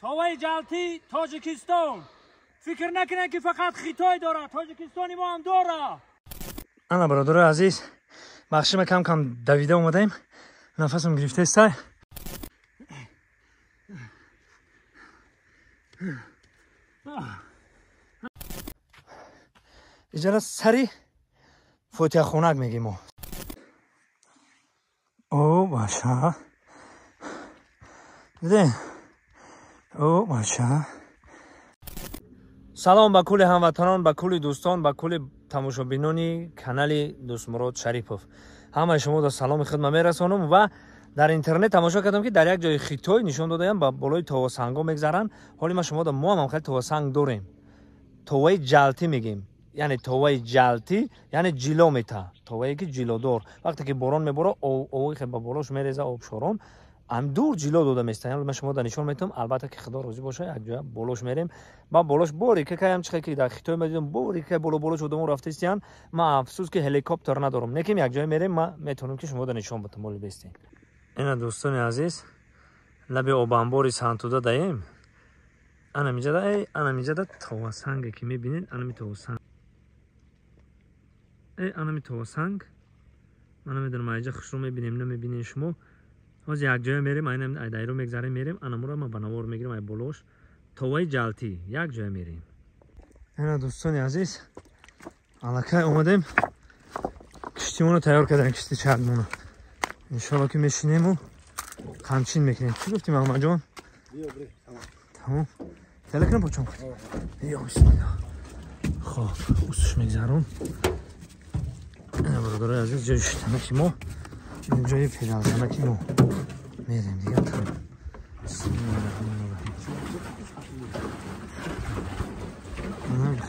Товаи ҷалтӣ Тоҷикистон. Фикр накунед, ки фақат Хитой дорад, Тоҷикистони мо ҳам дорад. Ана, бародарои азиз, бахшима, кам кам давида омадаем, нафасам гирифтестай. Иҷара сари фотиҳахонак мегем мо. О, баша, дидем. О, баша, салом ба кулли ҳамватанон, ба кулли дӯстон, ба кулли тамошобинони канали Дӯстмурод Шарипов. Ҳамаи шумо да саломи хидма мерасонам. Ва дар интернет тамошо кардам, ки дар як ҷои Хитой нишон додаям, ба болои товасангҳо мегзаранд. Ҳоли ма шумо да мо ҳам хеле товасанг дорем, товаи ҷалтӣ мегем, яъне товаи ҷалтӣ, яъне ҷило мета, товае ки ҷилодор. Вақте ки борон мебора, овои хел ба болош мереза, обшорон ам дур ҷило дода местан. Ма шумо да нишон метавам. Албатта, ки Худо розӣ боша, якҷоя болош мерем. Ба болош бори какаям чихе ки дар Хитой ма дидам, бори ка боло болош одамо рафтаистиян. Ма афсӯс, ки ҳеликоптер надорам, неким якҷоя мерем, ма метавонам, ки шумо да нишон батам. Моли бестем. Ина, дӯстони азиз, лаби обанбори Сантуда даем. Анамиҷада, эй, анамиҷада товасанге ки мебинед, анами товасанг, эй, анами товасанг. Ман намедонам, айҷа хушрӯ мебинем, намебинем шумо. Ҳозир якҷоя мерем, айнам айдайро мегзарем, мерем, анамура ма ба навор мегирем, ай болош товаи ҷалтӣ якҷоя мерем. Ина, дӯстони азиз, аллакай омадем, киштимонро тайёр кардем, кишти чармона. Иншоалло, ки мешинему қамчин мекунем. Чӣ гуфтӣ, Маҳмадҷон? Тамом, тела кунам почон. Ё бисмилла. Хоб, усуш мегзарон. Ина, бародарои азиз, ҷои шиштанаки мо, ҷои педалзанаки мо. Мерем дига.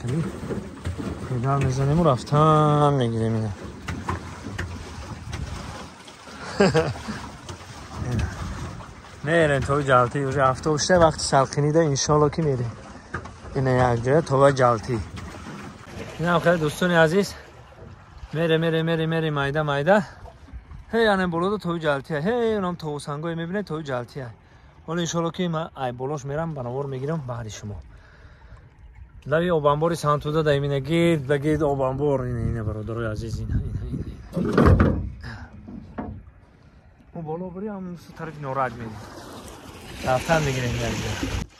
Хеле педал мезанему, рафтан мегирем. Ина, мерем то ҷалтӣ. Уже автобусша вақти салқинида, иншоалло, ки мерем. Ина, якҷоя това ҷалтӣ. Инам хеле, дӯстони азиз, мере, мере, мере, мере, майда майда. Ҳей, ана болода тои ҷалтия, ҳей, онам товусангое мебинед, тои ҷалтия. Ҳоло, иншоалло, ки ма ай болош мерам, ба навор мегирам баҳри шумо. Лаби обанбори Сантуда да имина, гирд ба гирд обанбор. Ина, ина, бародарои азиз, ина, ина, ина. Мо боло бирем, ҳам тарафи Норак мерем, рафтан мегирем якҷо.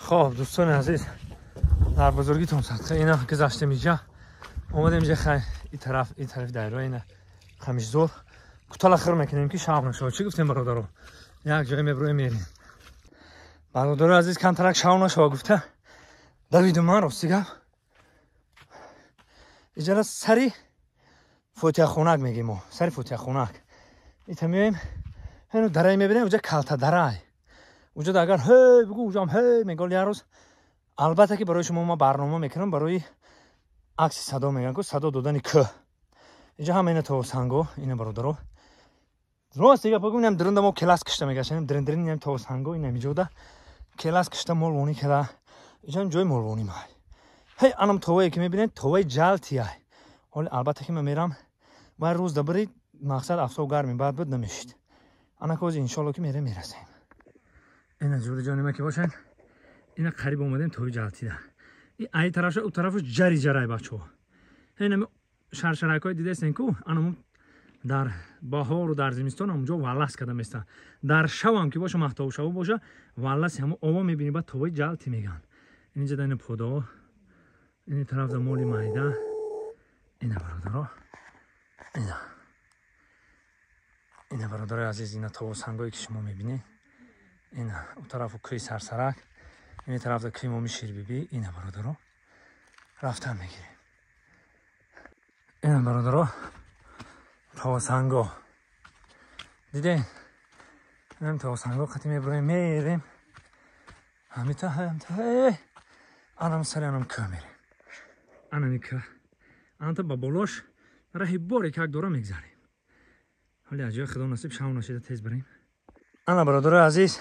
Хоб, дӯстони азиз, дар бузургитон садқа. Ина, гузаштем иҷа, омадем иҷа. Хай, и тараф, и тарафи дайро, ина қамишзор. Кутала хир мекунем, ки шаб нашавад. Чӣ гуфтем, бародаро? Як ҷое меброем, мерем. Бародарои азиз, камтарак шав нашава гуфта давидум ман, рости гап. Иҷара сари фотиҳахонак мегем мо, сари фотиҳахонак. Ита меоем, ҳену дарай мебинем, уҷа калта дарай. Уҷа агар ҳей бугу, уҷам ҳей мегол. Як рӯз, албатта, ки барои шумо ма барнома мекунам, барои акси садо мегӯям ку, садо додани кӯ. Инҷа ҳама ина товусанго. Ина, бародаро, рост дига бигӯ, инам диринда мо келас кишта мегаштем, дирин дирин. Инам товусанго, инам иҷода келас кишта, молвонӣ кела. Инҷам ҷои молвонӣ май. Ҳей, анам товае ки мебинед, товаи ҷалтияй. Ҳоли, албатта, ки ман мерам вай рӯз да бирид, мақсад афтоб гарми баъд буд, намешид. Анака ҳозир, иншоалло, ки мерем, мерасем. Ина, ҷури ҷонима ки бошанд, ина қариб омадем тои ҷалтида. И ай тарафша, у тарафаш ҷари ҷарай, бачаҳо. Ҳейнами шаршаракҳои дидестен ку, анаму дар баҳору дар зимистон ҳамунҷо валлас карда местанд. Дар шавам ки боша, маҳтобшаву боша, валласи ҳамо ово мебинӣ, баъд товаи ҷалтӣ мегӯянд. Инҷа да ина подао, ини тараф да моли майда. Ина, бародаро, ина, ина, бародарои азиз, ина товусангое ки шумо мебинед. Ина у тарафу кӯи Сарсарак, ини тараф да кӯи Моми Ширбибӣ. Ина, бародаро, рафтан мегирем. Ина, бародаро, товусанго диден. Инам товусанго қати меброем, мерем ҳамита, ҳамита, анам сари анам кӯ мерем. Анами кӯ, анта ба болош раҳи боре как дора мегзарем. Ҳоли аз ҷои Худо насиб, шав нашида, тез бирем. Ана, бародарои азиз,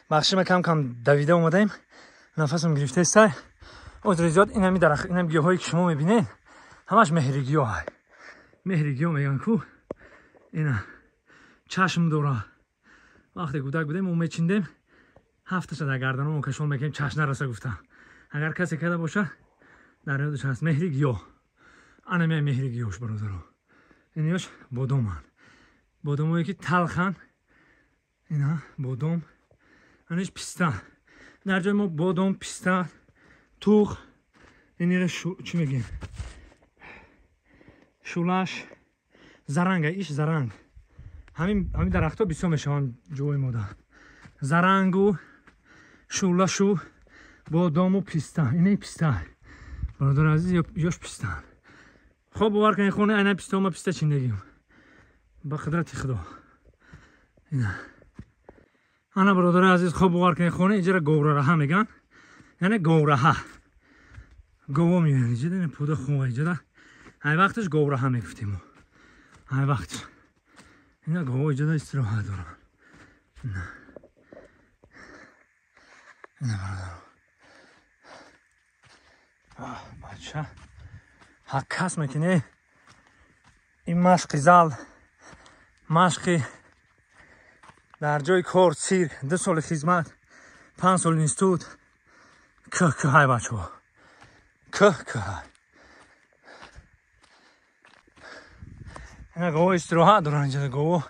бахшима, кам кам давида омадаем, нафасам гирифтестай. Озри зиёд. Инами дарахт, инам гиёҳое ки шумо мебинед, ҳамаш меҳригиёҳ. Меҳригиёҳ мегӯянд ку, ина чашм дора. Вақте кӯдак будем, мо мечиндем. ҳафташа дар гарданамон кашон мекунем, чашм нараса гуфта. Агар касе када боша, дар ёдаш ҳаст. Меҳри гиёҳ. Ана меҳри гиёҳш бародаро. Ин ёш бодоманд. Бодомое ки талхан. Ина бодом. Аниш писта. Дар ҷои мо бодом, писта, туғ, инира чӣ мегем? Шулаш, заранга, иш заранг. Ҳамин дарахтҳо бисёр мешаванд ҷои мода. Зарангу, шулашу, бодому писта. Инаи писта. Бародари азиз, ёш писта. Хоб бовар кунед, хона айна писта, ма писта чиндагим. Ба қудрати Худо. Ина. Ана бародари азиз, хоб бовар кунед, хона иҷара говрараҳа меган. Яъне говраҳа. Гово меоянд иҷада, ина пуда хова иҷада. Ай вақташ говраҳа мегуфтем мо. Ай вақташ. Ина гово иҷада истироҳат доранд. Ина. Ина бародаро. Бача. Ҳаккас мекунӣ. Ин машқи зал, машқи дар ҷои кор, цирк, 2 соли хизмат, 5 соли институт. Кӯҳ кӯҳай бачаҳо. Кӯҳ кӯҳай. Ина гово истироҳат доранд инҷа, гово.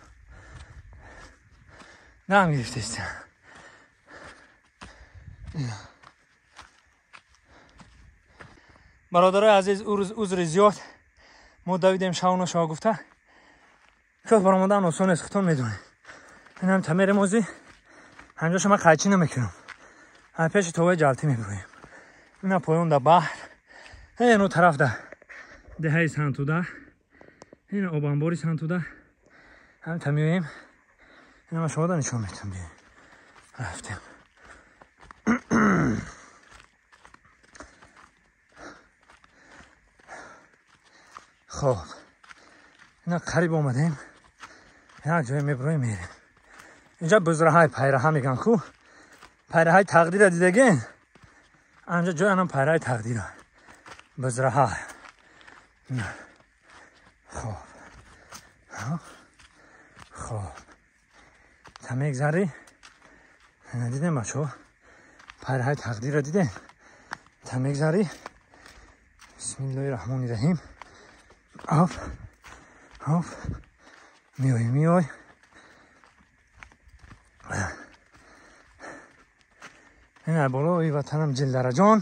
Дам гирифтест. Бародарои азиз, узри зиёд. Мо давидем шавно шава гуфта. Кӯҳ баромадан осон нест, худтон медонед. Инам тамерем ози. Ҳамҷоша ман қайчӣ намекунам. Ҳам пеши товаи ҷалтӣ мебироем. Ина поён да баҳр. Ҳе, тараф да деҳаи Сантуда. Ина обанбори Сантуда. Ҳам та меоем. Ина ман шумо да нишон метам. Биёем. Рафтем. Хоб. Ина қариб омадем. Як ҷое мебироем, мерем. Инҷа бузраҳаи пайраҳа меган ку. Пайраҳаи тақдира дидаген. Анҷа ҷои анам пайраҳаи тақдира. Бузраҳа. Хоб. Хоб. Та мегзарӣ. Дидем бачаҳо? Пайраҳаи тақдира дидем. Та мегзарӣ. Бисмиллоҳи раҳмони раҳим. Оп. Оп. Миой, миой. Ина болои ватанам Ҷилдараҷон.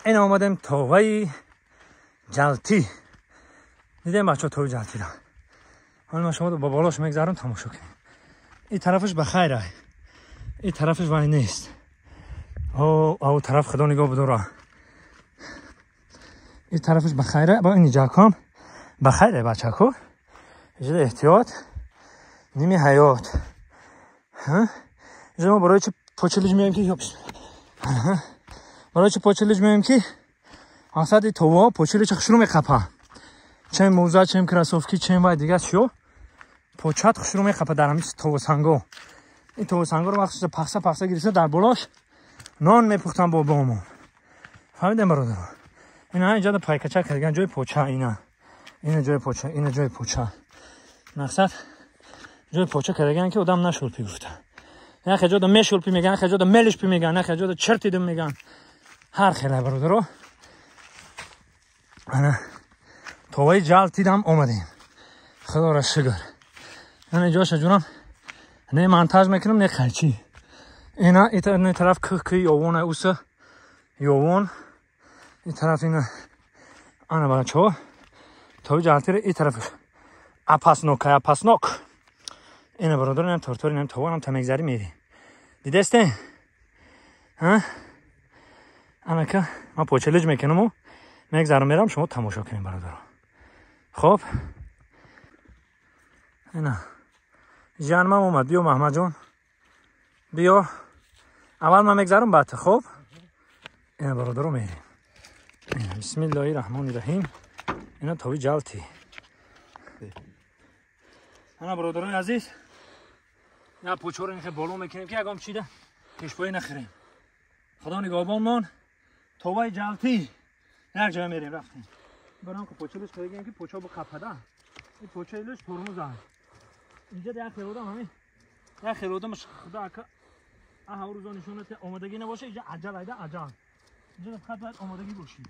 Ина омадем товаи ҷалтӣ. Дидем бачаҳо товаи ҷалтиро. Ҳоло ман шумо ба болош мегзарам, тамошо кунем. Ин тарафаш ба хайр ай. Ин тарафаш вай нест. О, тараф Худо нигоҳ бидора. Ин тарафаш ба хайр ай. Ба ин ҷакам ба хайр ай бачако. Иҷода эҳтиёт, ними ҳаёт. Иҷода мо барои чи почилиш меоем ки барои чи почилиш меоем ки мақсади това почилиш хушрӯ меқапа. Чем мӯза, чем кроссовки, чем вай дигар чиё почат хушрӯ меқапа дар ҳамин товосанго. Ин товосангоро махсуса пахса пахса гирифта дар болош нон мепухтан бобомо. Фаҳмидем бародаро? Ина инҷода пайкача кардаган ҷои поча ина. Ина ҷои поча, ина ҷои поча. Мақсад ҷои поча кардаган ки одам нашулпи гуфта. Як ҷода мешулпи меган, як ҷода мелишпи меган, як ҷода чертидим меган. Ҳар хеле бародаро. Ана товаи ҷалтидам омадем. Худоро шукр. Ана ҷоша ҷунам не монтаж мекунам, не қайчӣ. Ина ин тараф кӯҳ ёвон уса ёвон. Ин тараф ина ана бачаҳо товаи ҷалтиро ин тараф апаснок, апаснок. Ина бародаро, инам тортор, инам тованам та мегзарӣ мерем. Дидестен? Ҳа? Анака ман почалиҷ мекунаму мегзарам мерам, шумо тамошо кунем бародаро. Хоб. Ина. Ҷанмам омад. Биё Маҳмадҷон. Биё. Аввал ман мегзарам, баъд хоб. Ина бародаро мерем. Бисмиллоҳи раҳмони раҳим. Ина тови ҷалтӣ. Ана бародарои азиз, я почоро инхе боло мекунем ки ягон чида пешпоӣ нахӯрем. Худо нигаҳбонмон. Товаи ҷалтӣ як ҷоя мерем, рафтем. Барам ки почалиш кардагем ки поча бақапада. Ин почаи лиш тормуз аст. Инҷа як хел одам ҳамин як хел одам худо ака Аҳа рӯзо нишонат омодагӣ набоша, инҷа аҷал айда аҷал. Инҷа фақат бояд омодагӣ бошӣ.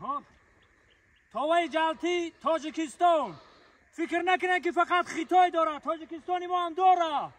Хоб. Товаи ҷалтӣ Тоҷикистон. Фикр накунед ки фақат Хитой дорад, Тоҷикистони мо ҳам дорад.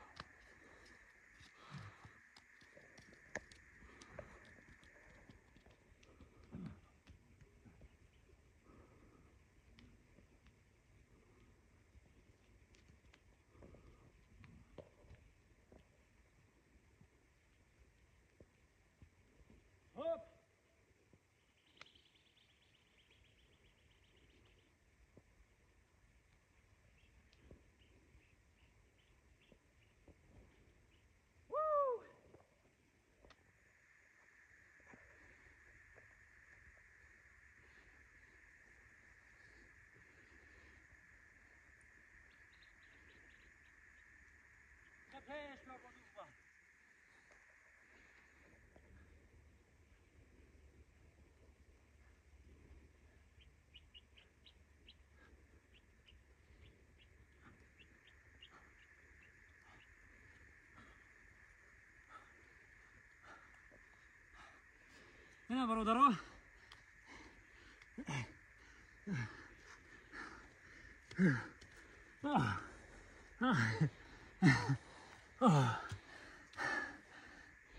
Ина бародаро,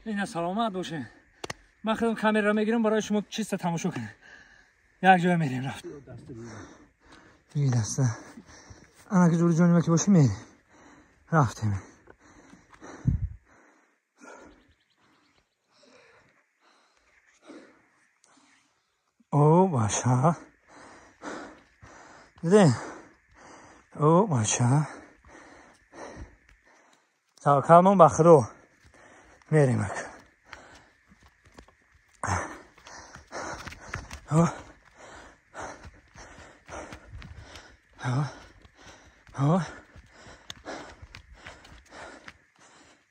ина саломат бошед. Ман худам камера мегирам барои шумо чиста тамошо кунед. Як ҷоя мерем рафт. Ин даста. Ана ки ҷури ҷони ма ки бошем мерем. Рафтем. О, баша. Дидем? О, баша. Таваккалмон ба Худо. Мерем ак. О. О. О.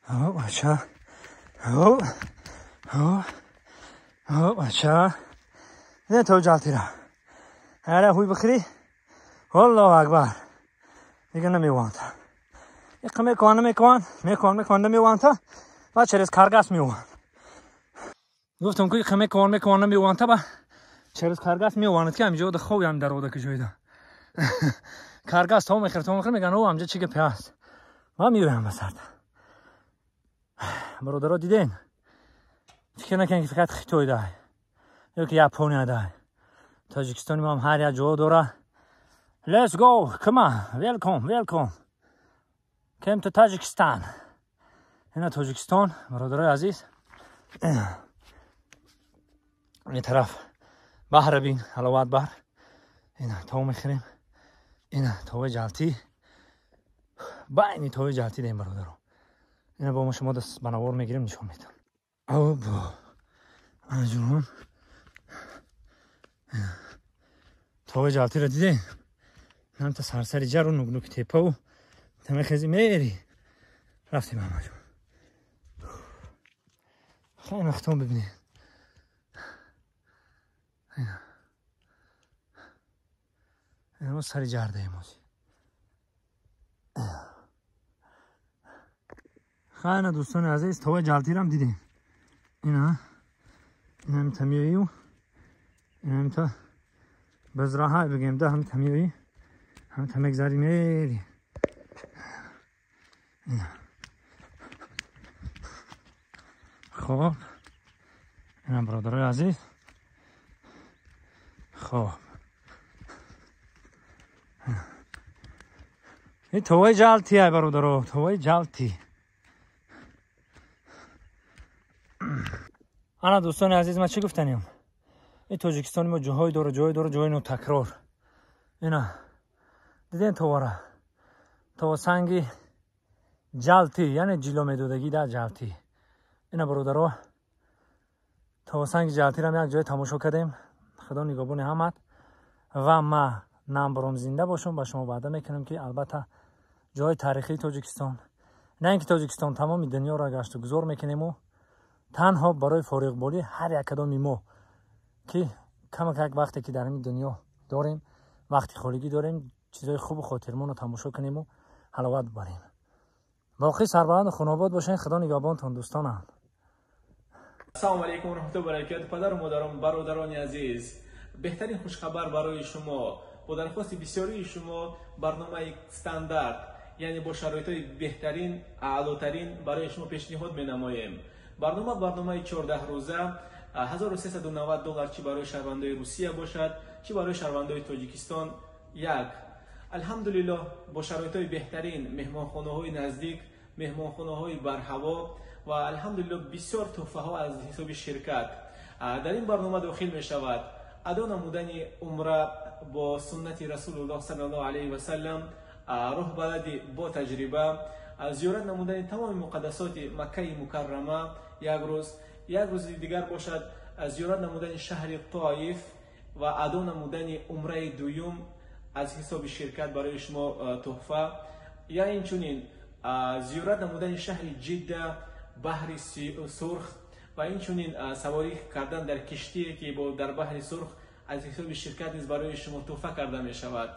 О, баша. О. О. О, баша. Не то ҷалтира. Ара ҳуй бихӯрӣ. Аллоҳу акбар. Дига намеванта. Иқа мекунан, мекунан, мекунан, мекунан, намеванта. Ба через каргас меованд. Гуфтам ки иқа мекунан, мекунан, намеванта, ба через каргас меованд ки ҳамҷо да хоб ям дарода ки ҷойда. Каргас то мехӯрад, то мехӯрад, мегӯянд о ҳамҷо чӣ гапе ҳаст. Ма меоям ба сарта. Бародаро диден? Фикр накунед ки фақат Хитой дай ё ки Япония дай. Тоҷикистони мо ҳам ҳар як ҷо дора. Let's go, come on, welcome, welcome. Came to Tajikistan. Ина Тоҷикистон, бародарои азиз. Ин тараф баҳра бин, ҳаловат баҳр. Ина тов мехӯрем. Ина товаи ҷалтӣ. Байни товаи ҷалтӣ дем бародаро. Ина бо мо шумо даст ба навор мегирем, нишон медам. Обо. Ана ҷурон. Товаи ҷалтиро дидем? Ҳамта сарсари ҷару нугнуки тепаву тамехези мери. Рафтем ҳамаҷон. Хеле вақтон бибинед. Ина мо сари ҷардаем ҳозир. Хайна дӯстони азиз, товаи ҷалтирам дидем. Ина ина ҳамта меоию ина ҳамта базраҳа бигем да ҳамта меоӣ ҳамта мегзари мери. Хоб, ина бародарои азиз. Хоб, ин товаи ҷалтӣ ай бародаро, товаи ҷалтӣ. Ана дӯстони азиз, ман чӣ гуфтанем? Ин Тоҷикистони мо ҷоҳое дора, ҷое дора, ҷои нотакрор. Ина диден товара? Това санги ҷалтӣ, яъне ҷило медодагӣ дар ҷалтӣ. Ина бародаро, това санги ҷалтирам як ҷое тамошо кардем. Худо нигоҳбони ҳамат. Ва ма нам баром зинда бошам, ба шумо ваъда мекунам ки албатта ҷои таърихии Тоҷикистон, на ин ки Тоҷикистон, тамоми дунёро гашту гузор мекунему танҳо барои фориғболӣ ҳар як кадоми мо ки камак як вақте ки дар ин дунё дорем, вақти холигӣ дорем, чизои хубу хотирмонро тамошо кунему ҳаловат бибарем. Боқӣ сарбаланду хунобод бошед, худо нигаҳбонтон дӯстонам. Ассалому алайкум ва раҳматуллоҳи ва баракатуҳ. Падару модарон, бародарони азиз, беҳтарин хушхабар барои шумо. Бо дархости бисёрии шумо барномаи стандарт, яъне бо шароитҳои беҳтарин, аълотарин барои шумо пешниҳод менамоем. Барнома барномаи 14 рӯза, 1390 доллар, чӣ барои шаҳрвандои Русия бошад, чӣ барои шаҳрвандои Тоҷикистон. Як алҳамдулиллоҳ бо шароитҳои беҳтарин, меҳмонхонаҳои наздик, меҳмонхонаҳои барҳаво ва алҳамдулиллоҳ бисёр тӯҳфаҳо аз ҳисоби ширкат. Дар ин барнома дохил мешавад адо намудани умра бо суннати Расулуллоҳ саллаллоҳу алайҳи васаллам, роҳбалади бо таҷриба, зиёрат намудани тамоми муқаддасоти Маккаи Мукаррама як рӯз, як рӯзи дигар бошад зиёрат намудани шаҳри Тоиф ва адо намудани умраи дуюм аз ҳисоби ширкат барои шумо тӯҳфа, я инчунин зиёрат намудани шаҳри Ҷидда, баҳри Сурх ва инчунин саворӣ кардан дар киштие ки дар баҳри Сурх аз ҳисоби ширкат низ барои шумо тӯҳфа карда мешавад.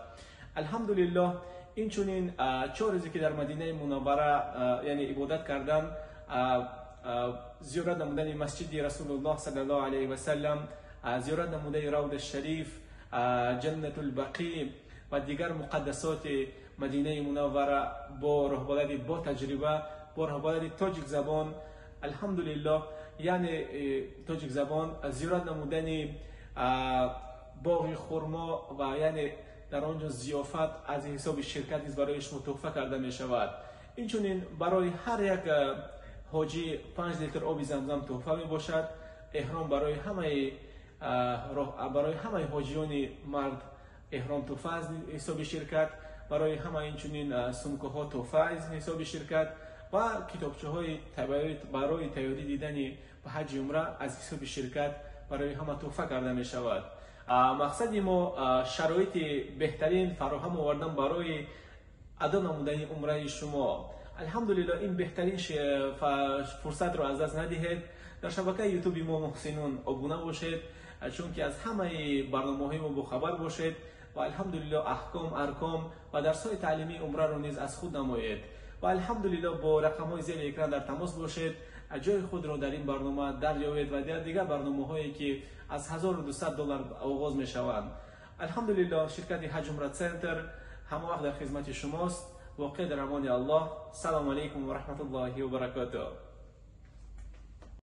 Алҳамдулиллоҳ инчунин 4 рӯзе ки дар Мадинаи Мунаввара, яъне ибодат кардан, зиёрат намудани масҷиди Расулуллоҳ саллаллоҳу алайҳи васаллам, зиёрат намудани Равда Шариф, Ҷаннатулбақӣ ва дигар муқаддасоти Мадинаи Мунаввара бо роҳбалади бо таҷриба, бо роҳбалади тоҷикзабон, алҳамдулиллоҳ, яъне тоҷикзабон, зиёрат намудани боғи хурмо ва яъне дар он ҷо зиёфат аз ҳисоби ширкат низ барои шумо тӯҳфа карда мешавад. Инчунин барои ҳар як ҳоҷӣ 5 литр оби замзам тӯҳфа мебошад. Эҳром барои ҳамаи ҳоҷиёни мард эҳром тӯҳфа аз ҳисоби ширкат, барои ҳама инчунин сумкаҳо тӯҳфа аз ҳисоби ширкат ва китобчаҳои барои тайёрӣ дидани ба ҳаҷи умра аз ҳисоби ширкат барои ҳама тӯҳфа карда мешавад. Мақсади мо шароити беҳтарин фароҳам овардан барои адо намудани умраи шумо. Алҳамдулиллоҳ ин беҳтарин фурсатро аз даст надиҳед. Дар шабакаи ютуби мо Муҳсинун обуна бошед, чунки аз ҳамаи барномаҳои мо бохабар бошед ва алҳамдулиллоҳ аҳком, арком ва дарсҳои таълимии умраро низ аз худ намоед. Ва алҳамдулиллоҳ бо рақамҳои зери экран дар тамос бошед, ҷои худро дар ин барнома дарёбед ва дигар барномаҳое ки аз 1200 доллар оғоз мешаванд. Алҳамдулиллоҳ ширкати Ҳаҷ Умра Центр ҳама вақт дар хизмати шумост. Воқеъ дар амони Аллоҳ. Салому алайкум ва раҳматуллоҳи ва баракотуҳ.